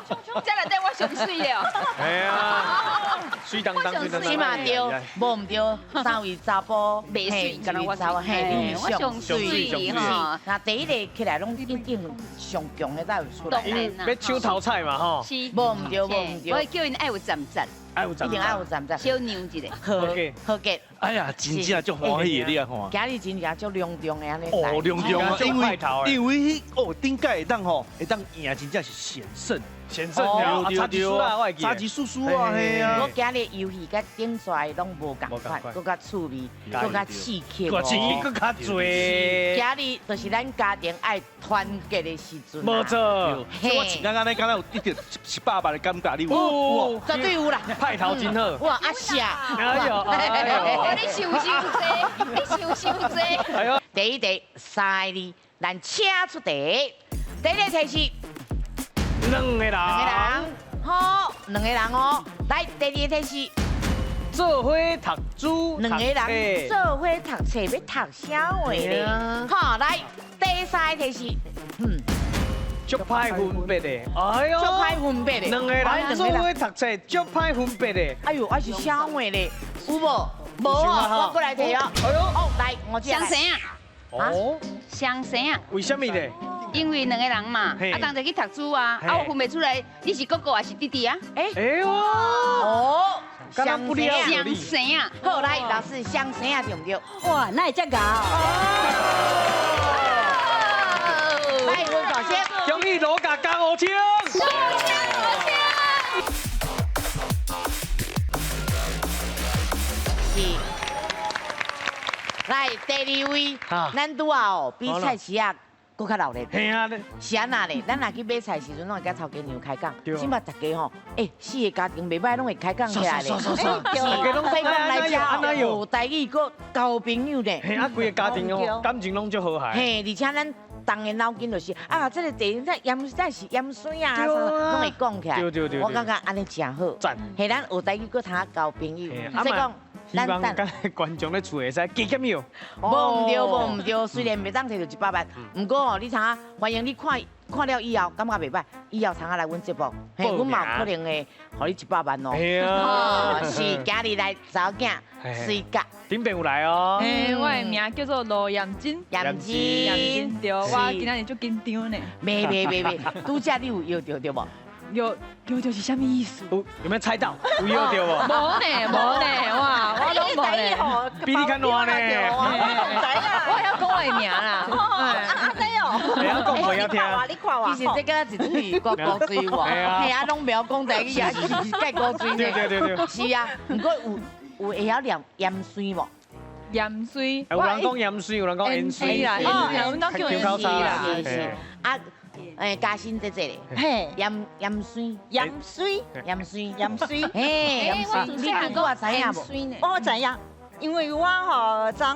這內底我上媠了。係啊，媠當當，媠當當。是嘛對，無毋對，三位查埔袂媠，敢若我查某嘿，我上媠吼。那第一个起來攏一定上強的才會出來。因為欲搶頭彩嘛吼。是。無毋對，無毋對。我會叫𪜶愛有站站。愛有站，一定愛有站站。小讓一下。好，好嘅。哎呀，真正足歡喜的，你來看。今日真正足隆重的按呢。哦，隆重啊，因為哦，頂屆會當吼，會當贏，真正是險勝。險勝啊，差一輸啊，我會記。差一輸輸啊，嘿啊。我今日遊戲佮頂跩攏無仝款，閣較趣味，閣較刺激。閣刺激，閣較濟。今日就是咱家庭愛團結的時陣。無錯。我穿剛剛咧，敢若有一點100萬的感覺，你有？有，絕對有啦。派頭真好。哇，阿霞。哎呦，哎呦。你想傷濟，你想傷濟。哎呦。第一題三個字，咱請出題。第一個提示。兩個人，兩個人，好，兩個人哦。來，第二個提示，做伙讀書，兩個人做伙讀冊，欲讀啥話咧？好，來，第三個提示，足歹分別的，哎呦，足歹分別的，兩個人做伙讀冊，足歹分別的。哎呦，啊是啥話咧？有無？無哦，我過來提哦。哎呦，哦，來，我這相生啊？哦，相生啊？為什麼咧？因為兩個人嘛，啊，同齊去讀書啊，啊，我分袂出來，你是哥哥還是弟弟啊？哎，哎呦，哦，相生相生啊！好，來，老師相生啊，對毋對？哇，哪會遮𠢕？來，阮大師，恭喜羅家加5000。是。來，第二位，咱拄仔哦，比菜市仔閣較鬧熱。嘿啊，是按怎咧？咱若去買菜時陣，攏會佮頭家娘開講。這擺大家吼，欸，四个家庭袂䆀，攏會開講起來咧。是，大家攏開講來遮，學台語閣交朋友咧。嘿啊，規个家庭哦，感情攏足和諧。嘿，而且咱同个腦筋就是啊，這个地這鹽這是鹽水啊，攏會講起來。我感覺按呢誠好。讚。嘿，咱學台語閣通交朋友。所以講。希望佮觀眾咧厝會使加減票。無毋對，無毋對，雖然袂當摕著100萬，毋過哦，你知影，歡迎你看看了以後，感覺袂䆀，以後通仔來阮節目，嘿，阮嘛有可能會予你100萬哦。係啊，是，今日來查某囝，媠甲。頂邊有來哦。嘿，我的名叫做羅艷珍。艷珍。艷珍，對，我今仔日足緊張呢。袂袂袂袂，拄才你有搖著對無？搖搖著是啥物意思？有有沒有猜到？有搖著無？無呢，無呢，哇，我攏無呢。比你較爛呢。我會曉講我的名啦。啊，知哦。會曉講，會曉聽。你看我。其實這敢若一對國古錐喎，嘿啊，攏袂曉講台語，也是蓋古錐呢。對對對對。是啊，毋過有有會曉念鹽水無？鹽水。有人講鹽水，有人講鹽水啦，阮攏叫鹽水啦。是是啊。哎，嘉欣姐姐咧，嘿，鹽鹽水，鹽水，鹽水，鹽水，嘿，鹽水，你拄仔知影無？我知影，因為我吼昨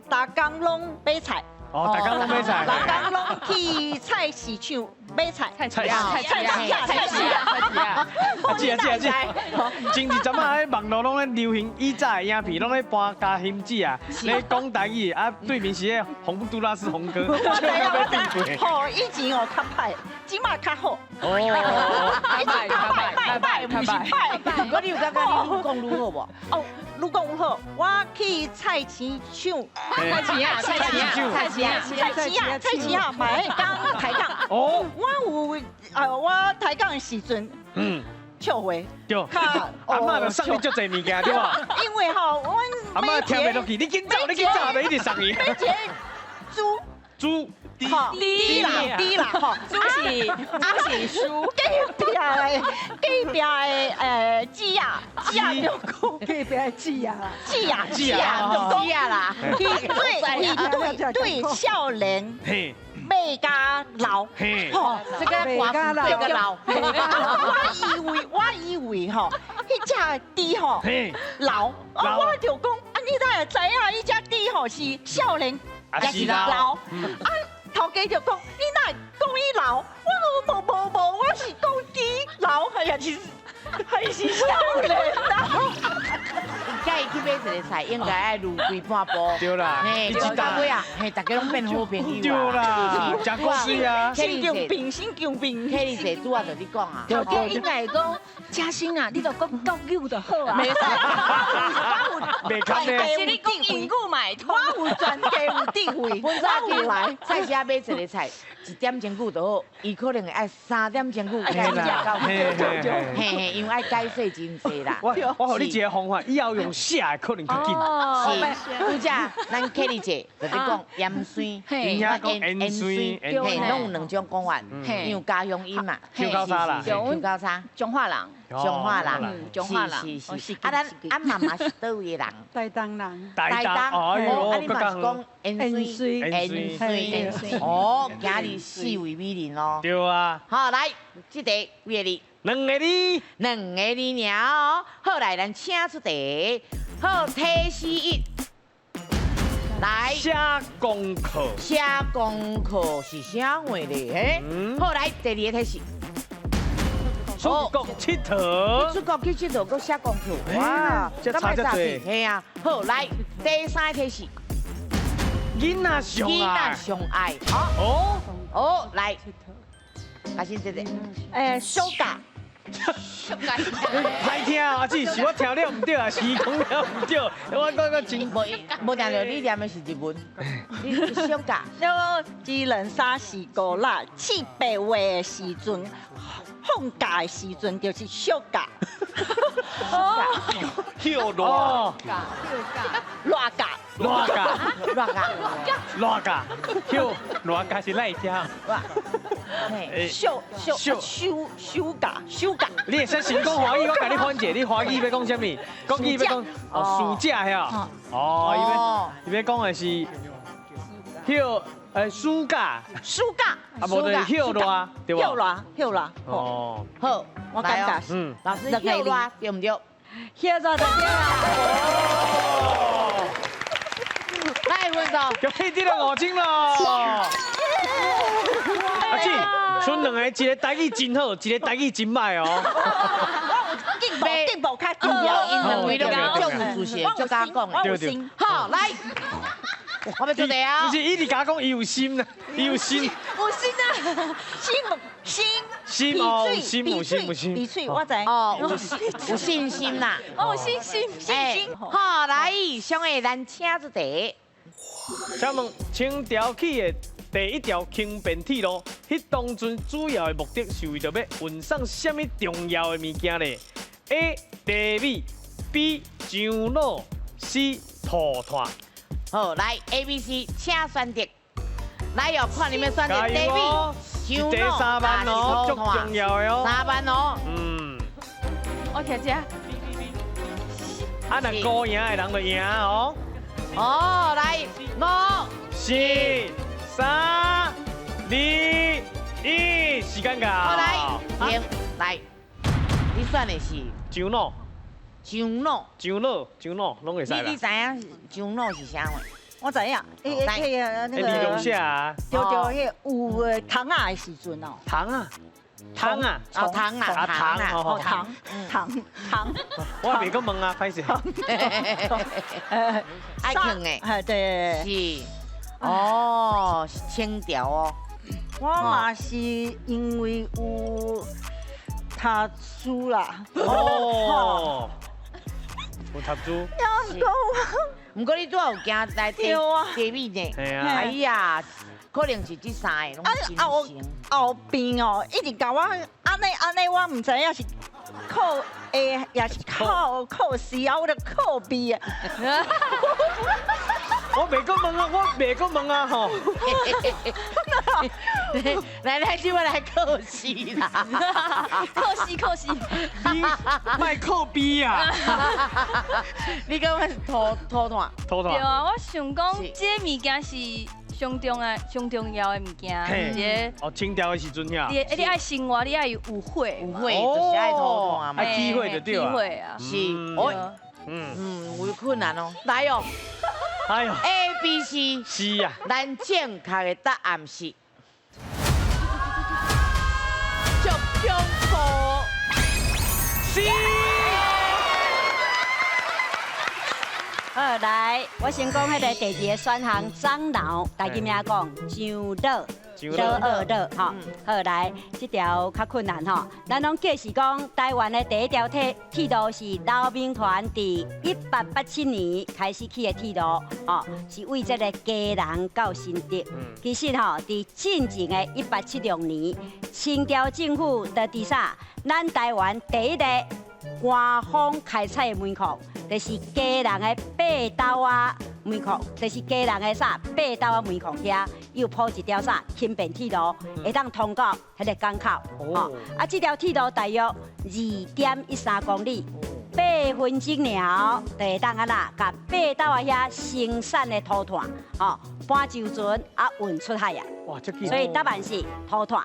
逐工攏買菜。哦，逐工攏買菜。逐工攏去菜市場買菜。菜市啊，菜市啊，菜市啊，菜市啊。啊，是啊，是啊，是啊。前一陣仔喺網路攏咧流行以早的影片，攏咧搬嘉欣姊啊，咧講台語啊，對面是彼洪都拉斯洪哥。我知影，我知。吼，以前哦較歹，這馬較好。哦。以前較歹，歹歹，毋是歹。毋過你有感覺你愈講愈好無？哦，愈講愈好。我去菜市場。菜市啊，菜市啊，菜市啊，菜市啊，菜市啊，嘛彼工抬槓。哦。我有啊，我抬槓的時陣，笑話。對。阿嬤就送你足濟物件對無？因為吼，阮阿嬤聽袂落去，你緊走，你緊走，就一直送伊。買一個豬。豬。吼，豬啦，豬啦，吼，豬是豬。隔壁的姊仔，姊仔就講，隔壁的姊仔，姊仔，姊仔，就講姊仔啦，伊對，伊對對少年，買甲老，吼，這個寡婦對個老，我以為吼，彼隻豬吼老，我就講，啊，你哪會知影？彼隻豬吼是少年，也是老，啊。頭家就講，你哪會講伊老？我講無無無，我是講豬老，還是少年啊？佮伊去買一个菜，應該愛預幾半步。對啦，嘿，到尾啊，嘿，大家攏變好朋友對啦，食果水啊。神經病，神經病。 Kelly 姐拄仔就你講啊。對對，應該講，嘉欣啊，你就講國語就好啊。袂使，袂堪的。是你講英語嘛會通。我有專家有智慧，本早起來菜市買一個菜，一點鐘久就好，伊可能會愛3點鐘久才食到。嘿嘿，因為愛解釋真濟啦。我予你一個方法，以後用寫的可能較緊。是，拄則咱 Kelly 姐就咧講鹽酸，鹽酸，嘿，攏有兩種講法，因為家鄉音嘛。口交叉啦。口交叉。彰化人。彰化人，彰化人，是是是。啊，咱啊媽媽是佗位的人？台東人。台東。哎呦，啊你嘛是講鹽水，鹽水，鹽水。哦，今日四位美人哦。對啊。好，來，這題幾個字？兩個字。兩個字爾哦。好，來，咱請出題。好，提示一。來。寫功課。寫功課是啥話咧？嘿。好，來，第二個提示。出國𨑨迌，出國去𨑨迌，閣寫功課，哇，這差這濟。嘿啊，好，來，第三個提示，囡仔上愛，囡仔上愛，哦，哦，來，阿信姐姐，暑假，歹聽啊，阿姊，是我聽了毋對啊，是伊講了毋對，我感覺真無無聽著你念的是日文，你暑假，那一二三四五六七八月的時陣。放假的時陣就是暑假，休熱，熱假，熱假，熱假，熱假，休熱假是哪一家？暑暑暑暑假，暑假。你會使先講華語，我共你翻者。你華語欲講啥物？國語欲講哦，暑假遐。哦，伊欲講的是休。暑假，暑假，啊，無就是歇熱，對無？歇熱，歇熱。哦，好，我感覺，老師歇熱對毋對？歇熱就對啦。來，分數。恭喜得了5千咯。阿姊，剩兩個，一個台語真好，一個台語真歹哦。我有進步，進步較重要。𪜶兩位攏足有自信，足敢講的。對對。好，來。我欲出題啊！不是，伊直共我講，伊有心啦，伊有心。有心啊，心心心哦，心有心有心。鼻喙我知。哦，有信心啦。哦，信心信心。好，來，上下咱請出題。請問清朝起的第一條輕便鐵路，彼當陣主要的目的是為著欲運送啥物重要的物件呢？A. 茶米 B. 樟腦 C. 塗炭。好，來 A、B、C，請選擇。來哦，看你們選擇。茶米、樟腦、3萬哦，足重要的哦。3萬哦。嗯。我聽這。啊，若孤贏的人就贏哦。哦，來，5、4、3、2、1，時間到。好，來，停，來，你選的是？樟腦。樟腦。樟腦，樟腦，攏會使啦。你知影樟腦是啥話？我知影，迄個那個。你用啥啊？對對，彼有糖仔的時陣哦。糖啊，糖啊，哦糖啊，糖啊，哦糖糖糖。我袂閣問啊，歹勢。愛囥的。係對。是。哦，是清朝哦。我嘛是因為有讀書啦。哦。有讀書。毋過你拄仔有行來茶米呢？哎呀，可能是這三个攏真成。後邊哦，一直共我按呢按呢，我毋知影是靠 A，也是靠 C 啊，我就靠 B 啊。我袂閣問啊，我袂閣問啊吼。來來，這擺來考試啦。考試考試。你莫靠 B 啊！你感覺是塗炭？塗炭。對啊，我想講這個物件是上重要、上重要的物件。這哦，清朝的時陣遐。你愛生活，你愛有火，有火就是愛塗炭嘛。愛起火就對啊。起火啊。是，哦，嗯，有困難哦。來哦。哎呦。 A、B、C。是啊。咱正確的答案是。足恐怖。 C。好，來，我先講彼个第二个選項，樟腦，台語名講樟腦。樟腦腦吼，好來，這條較困難吼。咱攏記是講，台灣的第一條鐵路是劉銘傳佇1887年開始起的鐵路，吼，是為這个基隆到新竹。其實吼，佇進前的1876年，清朝政府就佇啥？咱台灣第一个官方開採的煤礦，就是基隆的八斗仔煤礦，就是基隆的啥八斗仔煤礦遐，有鋪一條啥輕便鐵路，會當通到彼个港口。哦，啊，這條鐵路大約2.13公里，8分鐘了，就會當按怎，共八斗仔遐生產的塗炭，吼，搬舟船啊運出海啊。哇，這所以答案是塗炭。